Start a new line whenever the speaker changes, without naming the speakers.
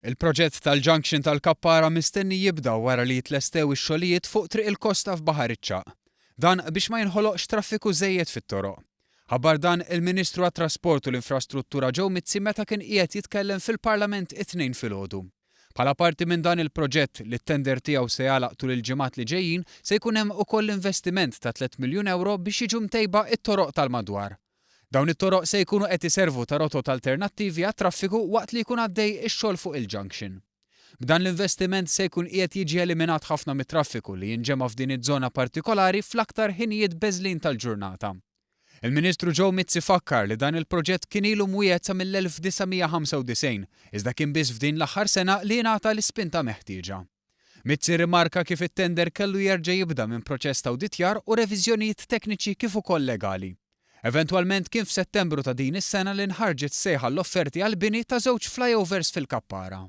Il-proġett tal-junction tal-Kappara mistenni jibda wara li jitlestew ix-xogħlijiet fuq Triq il-Kosta f'Baħar iċ-Ċagħaq. Dan biex ma jinħoloqx traffiku żejjed fit-toroq. Ħabbar dan il-Ministru għat-Trasport u l-Infrastruttura Joe Mizzi meta kien qiegħed jitkellem fil-Parlament it-Tnejn filgħodu. Bħala parti minn dan il-proġett, li t-tender tiegħu se jagħlaq tul il-ġimgħat li ġejjin, se jkun hemm ukoll investiment ta' 3 miljun ewro biex jiġu mtejba t-toroq tal-madwar. Dawn it-toroq se jkunu qed iservu ta' rotot alternattivi għat-traffiku waqt li jkun għaddej ix-xogħol fuq il-junction. B'dan l-investiment se jkun qiegħed jiġi eliminat ħafna mit-traffiku li jinġema' f'din iż-żona partikolari fl-aktar ħinijiet beżlin tal-ġurnata. Il-Ministru Joe Mizzi fakkar li dan il-proġett kien ilu mwiegħed sa mill-1995, iżda kien biss f'din l-aħħar sena li ngħata l-ispinta meħtieġa. Mizzi rimarka kif it-tender kellu jerġa' jibda minn proċess ta' awditjar u reviżjonijiet tekniċi kif ukoll legali. Eventwalment kien f'Settembru ta' din is-sena li nħarġet sejħa l-offerti għal bini ta' żewġ flyovers fil-Kappara.